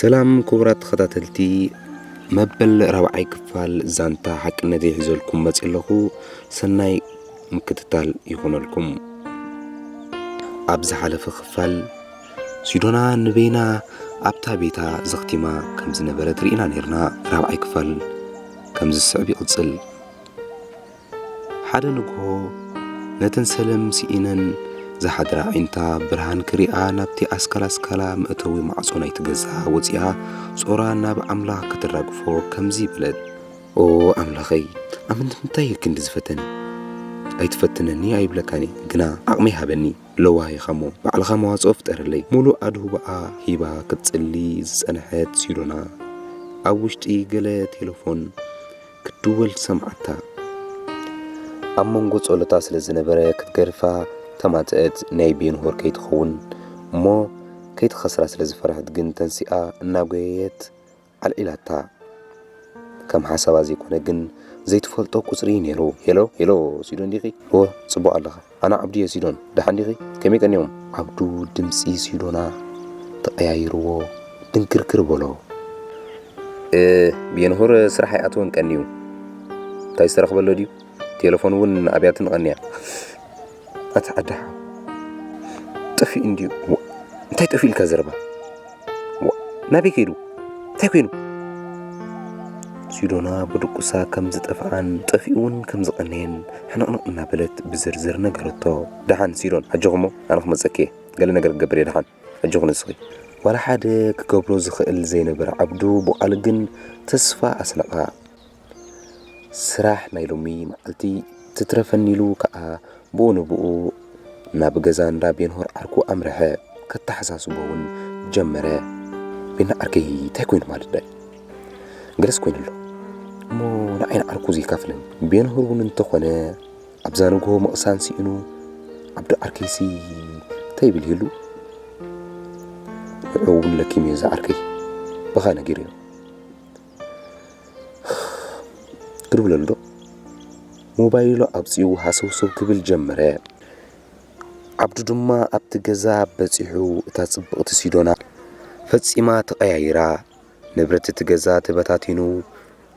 ሰላም ክቡራት ተኸታተልቲ፣ መበል ራብዓይ ክፋል ዛንታ ሓቅነተይ ሒዘልኩም መጺእ ኣለኹ። ሰናይ ምክትታል ይኹነልኩም። ኣብ ዝሓለፈ ክፋል፣ ሲዶና ንበይና ኣብታ ቤታ ዘኽቲማ ከም ዝነበረት ርኢና ነይርና። ራብዓይ ክፋል ከም ዝስዕብ ይቕጽል። ሓደ ንግሆ፣ ነተን ሰለም ስኢነን ዝሓድራ ኣዒንታ ብርሃን ክሪኣ ናብቲ ኣስካላ ኣስካላ መእተዊ ማዕጾ ናይቲ ገዛ ወጺኣ ጾራ ናብ ኣምላኽ ከተራግፎ ከምዚ በለት። ኦ ኣምላኸይ፣ ኣመንቲ እንታይ እየ ክንዲ ዝፈተኒ? ኣይትፈትነኒ ኣይብለካን እየ፣ ግና ዓቕሚ ሃበኒ። ለዋህ ኢኻ እሞ ባዕልኻ መዋጽኦ ፍጠረለይ። ሙሉእ ኣድህቦኣ ሂባ ክትጽሊ ዝጸንሐት ሲዶና፣ ኣብ ውሽጢ ገለ ቴሌፎን ክትድወል ሰምዓታ። ኣብ መንጎ ጸሎታ ስለ ዝነበረ ክትገርፋ ተማትአት፣ ናይ ቤንሆር ከይትኸውን እሞ ከይትኸስራ ስለ ዝፈርሐት ግን ተንሲኣ እናጎየየት ኣልዒላታ። ከም ሓሳባ ዘይኮነ ግን ዘይትፈልጦ ቁጽሪ ነይሩ። ሄሎ፣ ሄሎ፣ ሲዶን ዲኺ? እወ፣ ጽቡቕ ኣለኻ። ኣነ ዓብዱ እየ ሲዶን፣ ደሓን ዲኺ? ከመይ ቀኒዮም? ዓብዱ ድምጺ ሲዶና ተቐያይርዎ ድንክርክር በሎ። እ፣ ቤንሁር ስራሕ ኣይኣተወን ቀንዩ። እንታይ ዝተረኽበሎ ድዩ? ቴሌፎን እውን ኣብያትን ቀንያ። ኣታ ዓዲ ሓው፣ ጠፊኡ እንድዩ። ዋ፣ እንታይ ጠፊኡ ኢልካ ዘረባ? ዋ፣ ናበይ ከይዱ? እንታይ ኮይኑ? ሲዶና ብድቁሳ ከም ዝጠፍኣን ጠፊኡ እውን ከም ዝቐነየን ሕንቕንቕ እናበለት ብዝርዝር ነገረቶ። ደሓን ሲዶን፣ ኣጆኹሞ፣ ኣነ ክመጸኪ እየ። ገለ ነገር ክገብር እየ፣ ደሓን። ኣጆኹ ንስኺ። ዋላ ሓደ ክገብሮ ዝኽእል ዘይነበረ ዓብዱ ብቓል ግን ተስፋ ኣስነቓ። ስራሕ ናይ ሎሚ መዓልቲ ትትረፈኒ ኢሉ ከኣ ብኡ ንብኡ ናብ ገዛ እንዳ ቤንሆር ዓርኩ ኣምርሐ። ከተሓሳስቦ እውን ጀመረ። ቤና ዓርከይ እንታይ ኮይኑ ማለት ዳይ? ገለስ ኮይኑ ኣሎ እሞ ንዓይ ንዓርኩ ዘይካፍለኒ። ቤንሆር እውን እንተኾነ ኣብዛ ንግሆ ምቕሳን ስኢኑ ዓብዱ ዓርከይሲ እንታይ ይብል ይህሉ? ንዑ እውን ለኪሙ እዩ እዚ ዓርከይ። ብኻ ነጊሩ እዩ። ክድውለሉ ዶ? ሞባይሉ ኣውጺኡ ሃሰውሰው ክብል ጀመረ። ዓብዱ ድማ ኣብቲ ገዛ በጺሑ እታ ጽብቕቲ ሲዶና ፈጺማ ተቐያይራ። ንብረት እቲ ገዛ ተበታቲኑ፣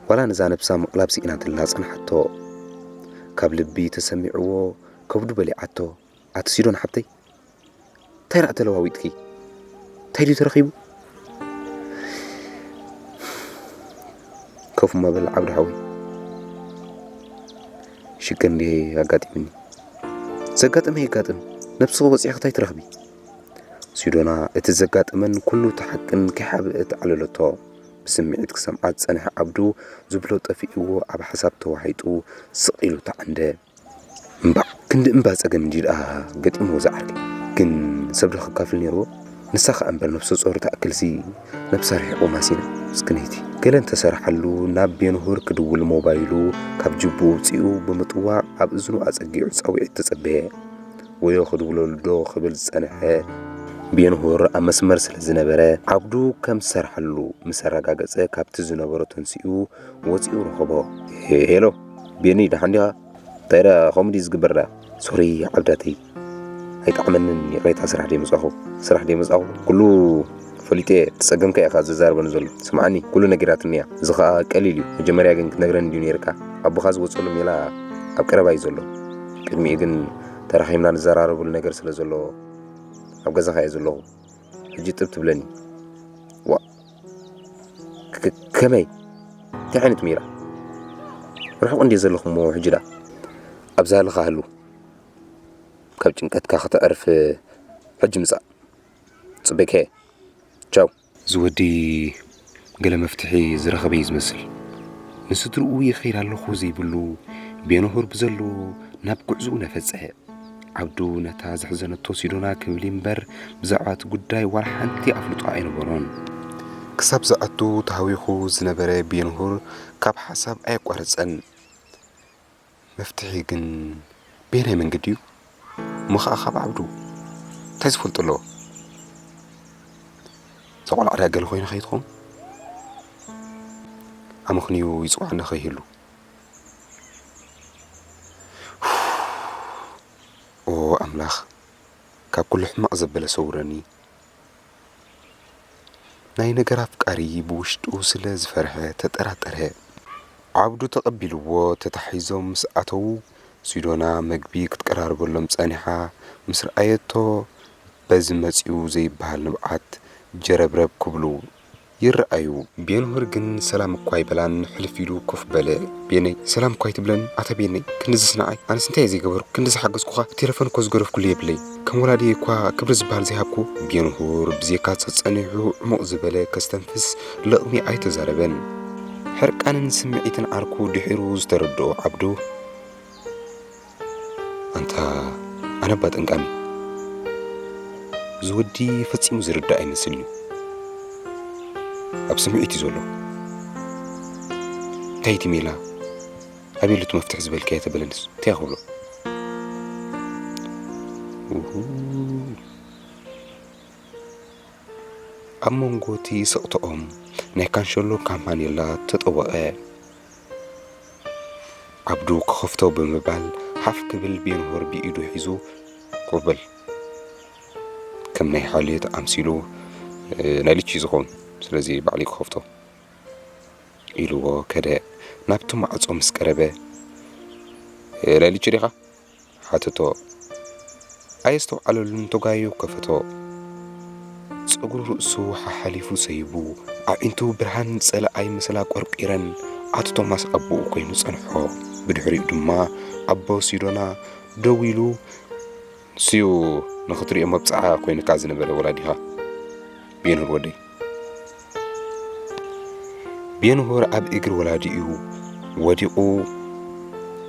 ዋላ ነዛ ነብሳ ምቕላብ ስኢናትላ ጸንሓቶ። ካብ ልቢ ተሰሚዕዎ ከብዱ በሊዓቶ። ኣቲ ሲዶን ሓብተይ፣ እንታይ ደኣ ተለዋዊጥኪ? እንታይ ድዩ ተረኺቡ? ኮፍ እሞ በል ዓብዱ ሓወይ። ሽግር እንድየ ኣጋጢምኒ። ዘጋጥመ የጋጥም። ነብስኺ ወጺእኺ እንታይ ትረኽቢ? ሲዶና እቲ ዘጋጠመን ኩሉ እቲ ሓቅን ከይሓብአት ኣዕለለቶ። ብስምዒት ክሰምዓ ዝጸንሐ ዓብዱ ዝብሎ ጠፊእዎ ኣብ ሓሳብ ተዋሒጡ ስቕ ኢሉ ተዓንደ። እምባእ ክንዲ እምባ ጸገም እንድዩ ደኣ ገጢምዎ ዝዓርከይ። ግን ሰብ ዶ ከካፍል ነይርዎ? ንሳ ኸኣ እምበር ነብሰ ጾር ትኣክልሲ ነብሳ ርሒቑ ማሲና። ምስክነይቲ። ገለ እንተሰርሓሉ ናብ ቤንሁር ክድውል ሞባይሉ ካብ ጅቡ ኣውጺኡ ብምጥዋቕ ኣብ እዝኑ ኣጸጊዑ ጻውዒት ተጸበየ። ወዮ ክድውለሉ ዶ ክብል ዝጸንሐ ቤንሁር ኣብ መስመር ስለ ዝነበረ ዓብዱ ከም ዝሰርሓሉ ምስ ኣረጋገጸ ካብቲ ዝነበሮ ተንሲኡ ወጺኡ ረኸቦ። ሄ-፣ ሄሎ ቤኒ፣ ደሓን ዲኻ? እንታይ ደኣ ከምኡ ድዩ ዝግበር ደኣ? ሶሪ ዓብዳተይ፣ ኣይጠዓመንን፣ ይቕሬታ። ስራሕ ደይ መጻኹ፣ ስራሕ ደይ መጻኹ፣ ኩሉ ፈሊጠ እየ። እቲ ጸገምካ ኢኻ ዘዛርበኒ ዘሎ። ስምዓኒ፣ ኩሉ ነጊራትኒ እያ። እዚ ኸኣ ቀሊል እዩ። መጀመርያ ግን ክትነግረኒ ድዩ ነይርካ? ኣቦኻ ዝወጸሉ ሜላ ኣብ ቀረባ እዩ ዘሎ። ቅድሚኡ ግን ተራኺብና ንዘራረበሉ ነገር ስለ ዘሎ ኣብ ገዛኻ እየ ዘለኹ። ሕጂ ጥብ ትብለኒ። ዋ፣ ክ-፣ ከመይ? እንታይ ዓይነት ሜላ? ርሑቕ እንድየ ዘለኹ እሞ ሕጂ ደኣ ኣብዛ ሃልኻ ሃሉ። ካብ ጭንቀትካ ከተዕርፍ ሕጂ ምጻእ። ጽበይከ። ቻው። እዚ ወዲ ገለ መፍትሒ ዝረኸበ እዩ ዝመስል። ንስድርኡ ይኸይድ ኣለኹ ዘይብሉ ቤንሁር ብዘለዎ ናብ ጉዕዝኡ ነፈጸ። ዓብዱ ነታ ዘሕዘነቶ ሲዶና ክብል እምበር ብዛዕባ እቲ ጉዳይ ዋላ ሓንቲ ኣፍልጦ ኣይነበሮን። ክሳብ ዝኣቱ ተሃዊኹ ዝነበረ ቤንሁር ካብ ሓሳብ ኣየቋረጸን። መፍትሒ ግን በየናይ መንገዲ እዩ? እሞ ኸኣ ካብ ዓብዱ እንታይ ዝፈልጦ ኣለዎ? እዛ ቆልዓ ድኣ ገለ ኮይና ከይትኸውን? ኣመኽንዩ ይጽውዓና ከይህሉ። ኦ ኣምላኽ፣ ካብ ኩሉ ሕማቕ ዘበለ ሰውረኒ። ናይ ነገር ኣፍቃሪ ብውሽጡ ስለ ዝፈርሐ ተጠራጠረ። ዓብዱ ተቐቢልዎ ተታሒዞም ምስ ኣተዉ፣ ሲዶና መግቢ ክትቀራርበሎም ጸኒሓ ምስ ረኣየቶ፣ በዚ መጺኡ ዘይበሃል ንብዓት ጀረብረብ ክብሉ ይረኣዩ። ቤንሁር ግን ሰላም እኳ ኣይበላን፣ ሕልፍ ኢሉ ኮፍ በለ። ቤነይ፣ ሰላም እኳ ኣይትብለን? ኣታ ቤነይ፣ ክንድዚ ስንዓይ፣ ኣነስ እንታይ እየ ዘይገበርኩ? ክንድዚ ሓገዝኩኻ፣ ቴሌፎን እኮ ዝገደፍኩሉ የብለይ። ከም ወላዲየ እኳ ክብሪ ዝበሃል ዘይሃብኩ። ቤንሁር ብዜካ ጸጸኒሑ ዕሙቕ ዝበለ ከስተንፍስ ልቕሚ ኣይተዛረበን። ሕርቃንን ስምዒትን ዓርኩ ድሒሩ ዝተረድኦ ዓብዱ፣ ኣንታ ኣነባ ጠንቃሚ፣ እዚ ወዲ ፈጺሙ ዝርዳእ ኣይመስልን እዩ። ኣብ ስምዒት እዩ ዘሎ። እንታይ እቲ ሜላ? ኣበይ ኣሎ እቲ መፍትሒ ዝበልካዮ ተበለንስ? እንታይ ክብሎ? ውሁ። ኣብ መንጎ እቲ ስቕታኦም ናይ ካንሸሎ ካምፓኔላ ተጠወቐ። ዓብዱ ክኸፍቶ ብምባል ሓፍ ክብል ቤንሆር ብኢዱ ሒዙ፣ "ኮፍ በል፣ ከም ናይ ሓልዮት ኣምሲሉ፣ እ፣ ናይ ልቺ ዝኸውን፣ ስለዚ ባዕለይ ክኸፍቶ" ኢልዎ ከደ። ናብቲ ማዕጾ ምስ ቀረበ፣ "እ፣ ናይ ልቺ ዲኻ?" ሓተቶ። ኣየስተውዓለሉን፣ ተጓዩ ከፈቶ። ጸጉሪ ርእሱ ሓሓሊፉ ሰይቡ፣ ኣዒንቱ ብርሃን ጸላኣይ መሰላ ቆርቂረን፣ ኣቶ ቶማስ ኣቦኡ ኮይኑ ጸንሖ። ብድሕሪኡ ድማ ኣቦ ሲዶና ደው ኢሉ፣ "ንሱዩ ንኽትሪኦ መብጽዓ ኮይኑካ ዝነበረ ወላዲኻ፣ ቤንሁር ወደይ?" ቤንሁር ኣብ እግሪ ወላዲኡ ወዲቑ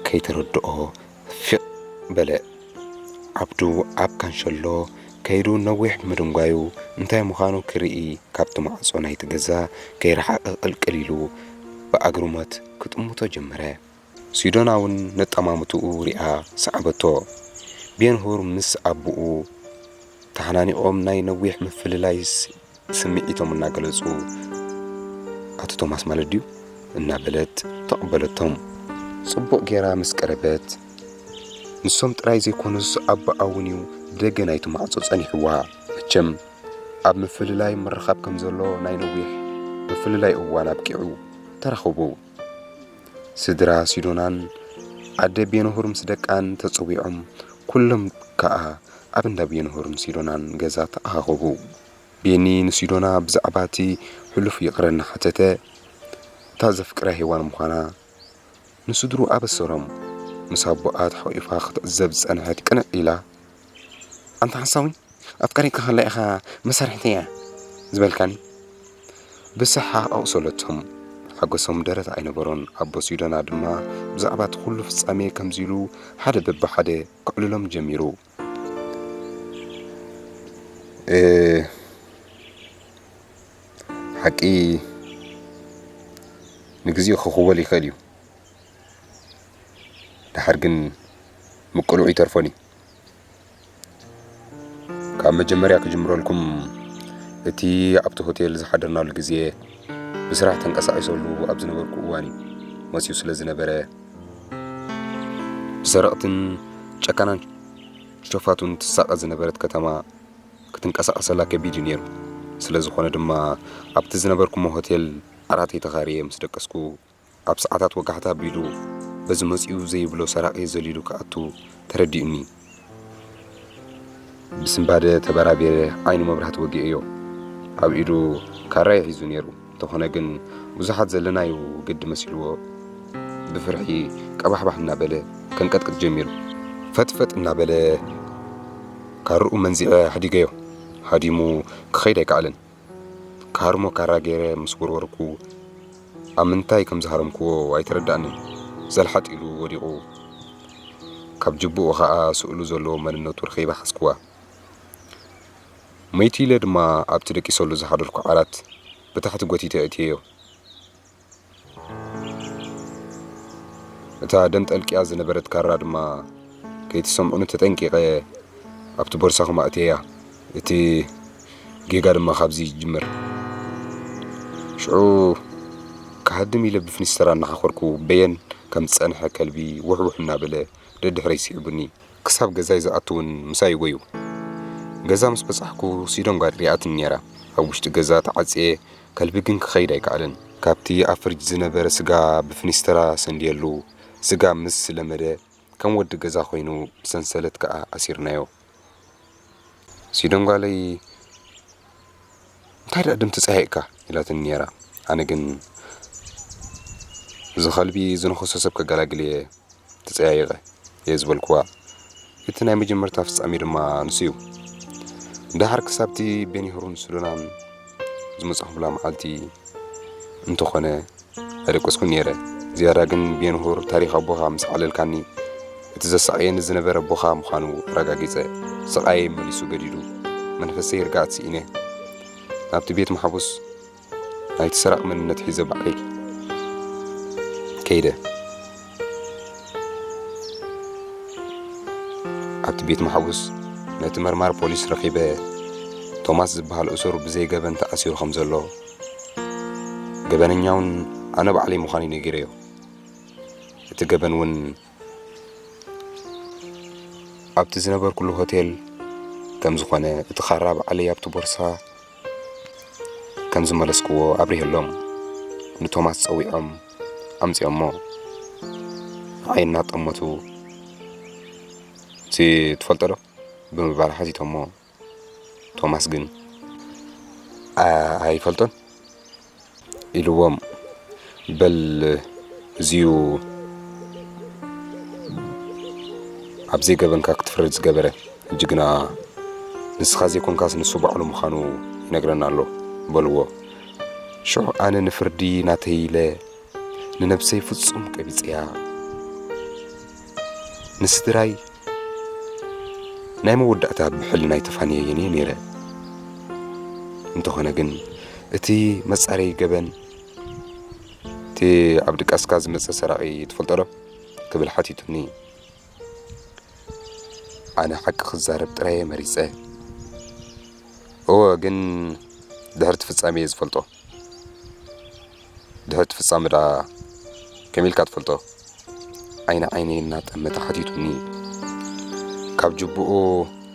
ከይተረድኦ ፊቕ በለ። ዓብዱ ኣብ ካንሸሎ ከይዱ ነዊሕ ብምድንጓዩ እንታይ ምዃኑ ክርኢ ካብቲ ማዕጾ ናይቲ ገዛ ከይረሓቐ ቅልቅል ኢሉ ብኣግርሞት ክጥምቶ ጀመረ። ሲዶና እውን ነጠማምትኡ ሪኣ ሰዓበቶ። ቤንሁር ምስ ኣቦኡ ተሓናኒቖም ናይ ነዊሕ ምፍልላይ ስ-፣ ስምዒቶም እናገለጹ፣ "ኣቶ ቶማስ ማለት ድዩ?" እናበለት ተቐበለቶም። ጽቡቕ ጌራ ምስ ቀረበት፣ ንሶም ጥራይ ዘይኮኑስ ኣቦኣ እውን እዩ ብደገ ናይቲ ማዕጾ ጸኒሕዋ። መቸም ኣብ ምፍልላይ ምርኻብ ከም ዘሎ ናይ ነዊሕ ምፍልላይ እዋን ኣብቂዑ። ተራኸቡ። ስድራ ሲዶናን ኣደ ቤንሁር ምስ ደቃን ተጸዊዖም፣ ኩሎም ከኣ ኣብ እንዳ ቤንሁርን ሲዶናን ገዛ ተኣኻኸቡ። ቤኒ ንሲዶና ብዛዕባ እቲ ሕሉፍ ይቕረ እናሓተተ፣ እታ ዘፍቅራ ሄዋን ምዃና ንስድሩ ኣበሰሮም። ምስ ኣቦኣ ተሓቂፋ ክትዕዘብ ዝጸንሐት ቅንዕ ኢላ፣ "ኣንታ ሓሳዊ፣ ኣፍቃሪትካ ከላ ኢኻ መሳርሒተይ እያ ዝበልካኒ?" ብሰሓቕ ኣቑሰለቶም። ሓጎሶም ደረት ኣይነበሮን። ኣቦ ሲዶና ድማ ብዛዕባ እቲ ኩሉ ፍጻሜ ከምዚ ኢሉ ሓደ በብሓደ ከዕልሎም ጀሚሩ። "እ፣ ሓቂ ንግዜኡ ክኽወል ይኽእል እዩ። ደሓር ግን ምቅልዑ ይተርፎን እዩ። ካብ መጀመርያ ክጅምረልኩም፣ እቲ ኣብቲ ሆቴል ዝሓደርናሉ ግዜ ብስራሕ ተንቀሳቒሰሉ ኣብ ዝነበርኩ እዋን እዩ መጺኡ ስለ ዝነበረ፣ ብሰረቕትን ጨካናን ሸፋቱን ትሳቐ ዝነበረት ከተማ ክትንቀሳቐሰላ ከቢድ እዩ ነይሩ። ስለ ዝኾነ ድማ ኣብቲ ዝነበርኩሞ ሆቴል ዓራተይ ተኻርየ ምስ ደቀስኩ፣ ኣብ ሰዓታት ወጋሕታ ኣቢሉ በዚ መጺኡ ዘይብሎ ሰራቒ ዘሊሉ ክኣቱ ተረዲኡኒ። ብስንባደ ተበራቢረ ዓይኑ መብራህቲ ወጊኤዮ። ኣብ ኢዱ ካራ'ዩ ሒዙ ነይሩ። እንተኾነ ግን ብዙሓት ዘለናዩ ግዲ መሲልዎ ብፍርሒ ቀባሕባሕ እናበለ ከንቀጥቅጥ ጀሚሩ። ፈጥፈጥ እናበለ ካርኡ መንዚዐ ሓዲገዮ። ሃዲሙ ክኸይድ ኣይከኣለን። ክሃርሞ ካራ ገይረ ምስ ወርወርኩ፣ ኣብ ምንታይ ከም ዝሃረምክዎ ኣይተረዳእንን። ዘልሓጥ ኢሉ ወዲቑ፣ ካብ ጅብኡ ኸኣ ስእሉ ዘለዎ መንነቱ ረኺበ ሓዝክዋ። መይቲ ኢለ ድማ ኣብቲ ደቂሰሉ ዝሓደርኩ ዓራት ብታሕቲ ጎቲተ ኣእትየዮ። እታ ደም ጠልቅያ ዝነበረት ካራ ድማ ከይትሰምዑኒ ተጠንቂቐ ኣብቲ ቦርሳኹም ኣእትየያ። እቲ ጌጋ ድማ ካብዚ ይጅምር። ሽዑ ክሃድም ኢለ ብፍኒስተራ እናሓኾርኩ በየን ከም ዝጸንሐ ከልቢ ውሕውሕ እናበለ ደድሕረይ ስዒቡኒ። ክሳብ ገዛይ ዝኣቱ እውን ምሳይ ይጎዩ። ገዛ ምስ በጻሕኩ ሲዶን ጓል ሪኣትኒ ነይራ። ኣብ ውሽጢ ገዛ ተዓጽየ፣ ከልቢ ግን ክኸይድ ኣይከኣለን። ካብቲ ኣብ ፍርጅ ዝነበረ ስጋ ብፍኒስትራ ሰንድየሉ፣ ስጋ ምስ ለመደ፣ ከም ወዲ ገዛ ኮይኑ ብሰንሰለት ከኣ ኣሲርናዮ። ሲዶን ጓለይ፣ "እንታይ ደኣ ድም ተጸያይቅካ?" ኢላትኒ ነይራ። ኣነ ግን፣ "እዚ ከልቢ ዝነኸሶ ሰብ ከገላግል እየ ተጸያይቐ" እየ ዝበልኩዋ። እቲ ናይ መጀመርታ ፍጻሜ ድማ ንሱ እዩ። ደሓር ክሳብቲ ቤኒሁርን ሱዶናን ዝመጻኹላ መዓልቲ እንተኾነ፣ ኣይደቀስኩን ነይረ። ዝያዳ ግን ቤንሁር ታሪኽ ኣቦኻ ምስ ዓለልካኒ፣ እቲ ዘሳቕየኒ ዝነበረ ኣቦኻ ምዃኑ ኣረጋጊጸ። ስቓየይ መሊሱ ገዲዱ። መንፈሰይ ርግኣት ስኢነ። ናብቲ ቤት ማሕቡስ ናይቲ ሰራቕ መንነት ሒዘ ባዕለይ ከይደ። ኣብቲ ቤት ማሕቡስ ነቲ መርማር ፖሊስ ረኺበ፣ ቶማስ ዝበሃል እሱር ብዘይ ገበን ተኣሲሩ ከም ዘሎ፣ ገበነኛ እውን ኣነ ባዕለይ ምዃነይ ነጊረዮ። እቲ ገበን እውን ኣብቲ ዝነበርኩሉ ሆቴል ከም ዝኾነ፣ እቲ ካራ ባዕለይ ኣብቲ ቦርሳ ከም ዝመለስክዎ ኣብሪሀሎም። ንቶማስ ጸዊዖም ኣምጺኦሞ። ንዓይ እናጠመቱ፣ "እዚ ትፈልጦ ዶ?" ብምባል ሓቲቶሞ። ቶማስ ግን፣ "ኣ-፣ ኣይፈልጦን" ኢልዎም። "በል፣ እዚዩ ኣብ ዘይገበንካ ክትፍረድ ዝገበረ፣ ሕጂ ግና ንስኻ ዘይኮንካስ ንሱ ባዕሉ ምዃኑ ይነግረና ኣሎ" በልዎ። ሽዑ ኣነ ንፍርዲ ናተይ ኢለ ንነብሰይ ፍጹም ቀቢጸያ። ንስድራይ ናይ መወዳእታ ብሕልናይ ተፋንየየን እየ ነይረ። እንተኾነ ግን፣ እቲ መጻረዪ ገበን፣ እቲ ኣብ ድቃስካ ዝመጸ ሰራቒ ትፈልጦ ዶ? ክብል ሓቲቱኒ። ኣነ ሓቂ ክዛረብ ጥራይ እየ መሪጸ። እወ፣ ግን ድሕሪ እቲ ፍጻሜ እየ ዝፈልጦ። ድሕሪ እቲ ፍጻመ ደኣ ከመይ ኢልካ ትፈልጦ? ዓይኒ ዓይነይ እናጠመተ ሓቲቱኒ። ካብ ጅብኡ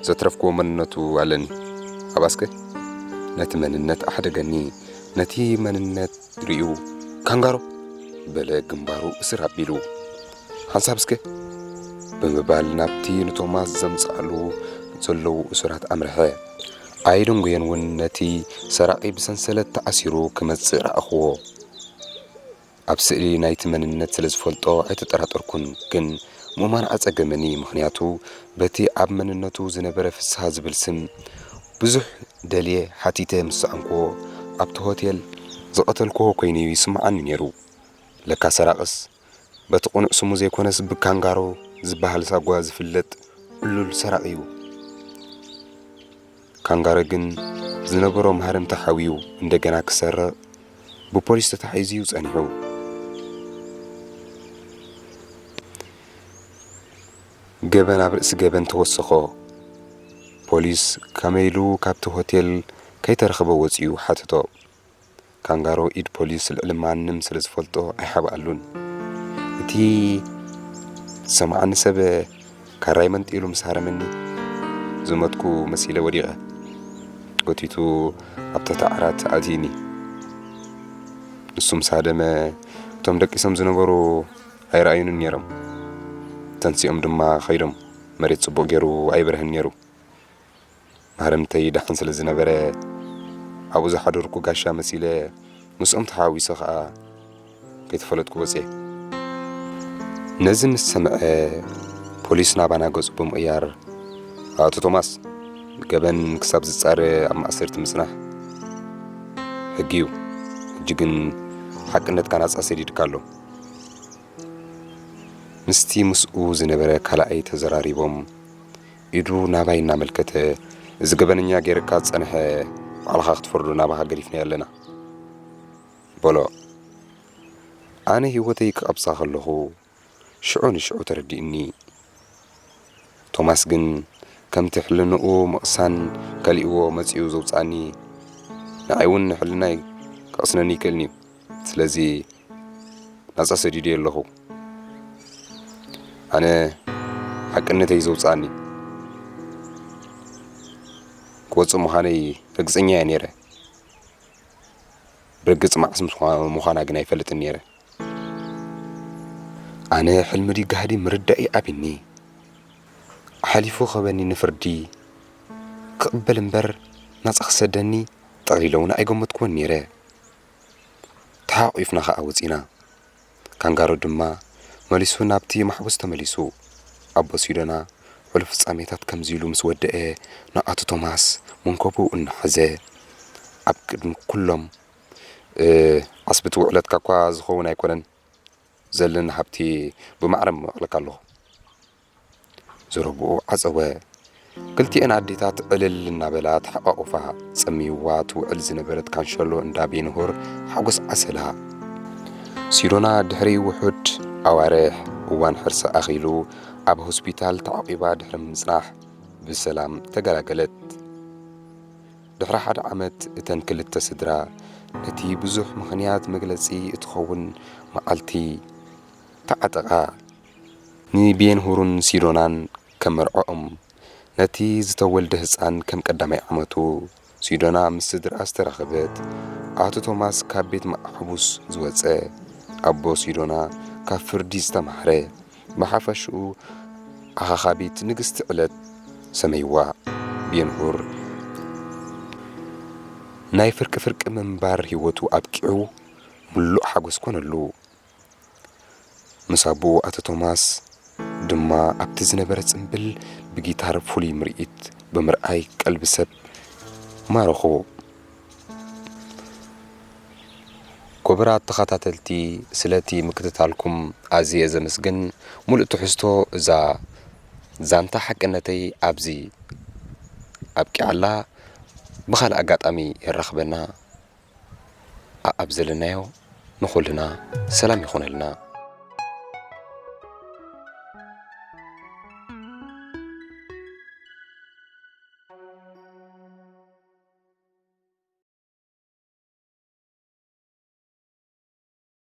ዘትረፍክዎ መንነቱ ኣለኒ። ኣብኣ እስከ ነቲ መንነት ኣሕደገኒ። ነቲ መንነት ርእዩ፣ "ካንጋሮ!" በለ ግንባሩ እስር ኣቢሉ። "ሓንሳብ እስከ!" ብምባል ናብቲ ንቶማስ ዘምጽኣሉ ዘለዉ እሱራት ኣምርሐ። ኣይደንጎየን እውን ነቲ ሰራቒ ብሰንሰለት ተኣሲሩ ክመጽእ ረኣኽዎ። ኣብ ስእሊ ናይቲ መንነት ስለ ዝፈልጦ ኣይተጠራጠርኩን፣ ግን ምእማን ኣጸገመኒ፣ ምኽንያቱ በቲ ኣብ መንነቱ ዝነበረ ፍስሃ ዝብል ስም ብዙሕ ደልየ ሓቲተ ምስ ሰኣንክዎ፣ ኣብቲ ሆቴል ዝቐተልክዎ ኮይኑ ይስምዓኒ ነይሩ። ለካ ሰራቕስ በቲ ቅኑዕ ስሙ ዘይኮነስ ብካንጋሮ ዝበሃል ሳጓ ዝፍለጥ ዕሉል ሰራቒ እዩ። ካንጋሮ ግን ዝነበሮ ማህረምቲ ሓውዩ እንደገና ክሰርቕ ብፖሊስ ተታሒዙ እዩ ጸኒሑ። ገበን ኣብ ርእሲ ገበን ተወሰኾ። ፖሊስ ከመይ ኢሉ ካብቲ ሆቴል ከይተረኸበ ወጺኡ ሓተቶ። ካንጋሮ ኢድ ፖሊስ ልዕሊ ማንም ስለ ዝፈልጦ ኣይሓብኣሉን። እቲ ዝሰምዓኒ ሰብ ካራይ መንጢሉ ምስ ሃረመኒ ዝሞትኩ መሲለ ወዲቐ። ጎቲቱ ኣብ ትሕቲ ዓራት ኣእትዩኒ። ንሱ ምስ ሃደመ እቶም ደቂሶም ዝነበሩ ኣይረኣዩንን ነይሮም። ተንሲኦም ድማ ኸይዶም። መሬት ጽቡቕ ገይሩ ኣይበርህን ነይሩ። ማህረምተይ ደሓን ስለ ዝነበረ፣ ኣብኡ ዝሓደርኩ ጋሻ መሲለ ምስኦም ተሓዋዊሰ ኸኣ ከይተፈለጥኩ ወጽየ። ነዚ ምስ ሰምዐ፣ ፖሊስ ናባና ገጹ ብምቕያር፣ "ኣቶ ቶማስ፣ ገበን ክሳብ ዝጻረ ኣብ ማእሰርቲ ምጽናሕ ሕጊ እዩ። ሕጂ ግን ሓቅነትካ ናጻ ሰዲድካ ኣሎ" ምስቲ ምስኡ ዝነበረ ካልኣይ ተዘራሪቦም፣ ኢዱ ናባይ እናመልከተ፣ "እዚ ገበነኛ ገይርካ ዝጸንሐ ባዕልኻ ክትፈርዶ ናባኻ ገዲፍናዮ ኣለና" በሎ። ኣነ ህይወተይ ክቐብጻ ከለኹ ሽዑ ንሽዑ ተረዲእኒ። ቶማስ ግን ከምቲ ሕልንኡ ምቕሳን ከሊእዎ መጺኡ ዘውጽኣኒ፣ ንዓይ እውን ንሕልናይ ክቕስነኒ ይክእልኒ እዩ። ስለዚ ናጻ ሰዲደዮ ኣለኹ። ኣነ ሓቅነተይ ዘውጽኣኒ ክወጽእ ምዃነይ ርግጸኛ እየ ነይረ። ርግጽ መዓስ ምዃ-፣ ምዃና ግን ኣይፈልጥን ነይረ። ኣነ ሕልሚ ድዩ ጋህዲ ምርዳእ ይኣብኒ። ሓሊፉ ኸበኒ ንፍርዲ ክቕበል እምበር ናጻ ክሰደኒ ጠቕሊለ እውን ኣይገመትኩዎን ነይረ። ተሓቋቒፍና ኸኣ ወጺና። ካንጋሮ ድማ መሊሱ ናብቲ ማሕቡስ ተመሊሱ። ኣቦ ሲዶና ሕሉፍ ፍጻሜታት ከምዚ ኢሉ ምስ ወደአ ንኣቶ ቶማስ መንኮቡ እናሓዘ ኣብ ቅድሚ ኩሎም፣ "እ፣ ዓስቢ ትውዕለትካ እኳ ዝኸውን ኣይኮነን፣ ዘለኒ ሃብቲ ብማዕረ መዋዕለካ ኣለኹ" ዘረብኡ ዓጸወ። ክልቲኤን ኣዴታት ዕልል እናበላ ተሓቋቑፋ። ጸምይዋ ትውዕል ዝነበረት ካንሸሎ እንዳ ቤንሁር ሓጎስ ዓሰላ። ሲዶና ድሕሪ ውሑድ ኣዋርሕ እዋን ሕርሲ ኣኺሉ ኣብ ሆስፒታል ተዓቂባ ድሕሪ ምጽናሕ ብሰላም ተገላገለት። ድሕሪ ሓደ ዓመት እተን ክልተ ስድራ ነቲ ብዙሕ ምኽንያት መግለጺ እትኸውን መዓልቲ ተዓጠቓ። ንቤንሁርን ሲዶናን ከም መርዕኦም ነቲ ዝተወልደ ህጻን ከም ቀዳማይ ዓመቱ ሲዶና ምስ ስድራ ዝተራኸበት። ኣቶ ቶማስ ካብ ቤት ማሕቡስ ዝወጸ፣ ኣቦ ሲዶና ካብ ፍርዲ ዝተማህረ፣ ብሓፈሽኡ ኣኻኻቢት ንግስቲ ዕለት ሰመይዋ። ቤንሁር ናይ ፍርቂ ፍርቂ ምንባር ህይወቱ ኣብቂዑ ምሉእ ሓጎስ ኮነሉ። ምስ ኣቦኡ ኣቶ ቶማስ ድማ ኣብቲ ዝነበረ ጽምብል ብጊታር ፍሉይ ምርኢት ብምርኣይ ቀልቢ ሰብ ማረኹ። ክቡራት ተኸታተልቲ፣ ስለቲ ምክትታልኩም ኣዝየ ዘመስግን። ሙሉእ ትሕዝቶ እዛ ዛንታ ሓቅነተይ ኣብዚ ኣብቂዓላ። ብኻልእ ኣጋጣሚ የራኽበና። ኣኣብ ዘለናዮ ንኹልና ሰላም ይኹነልና።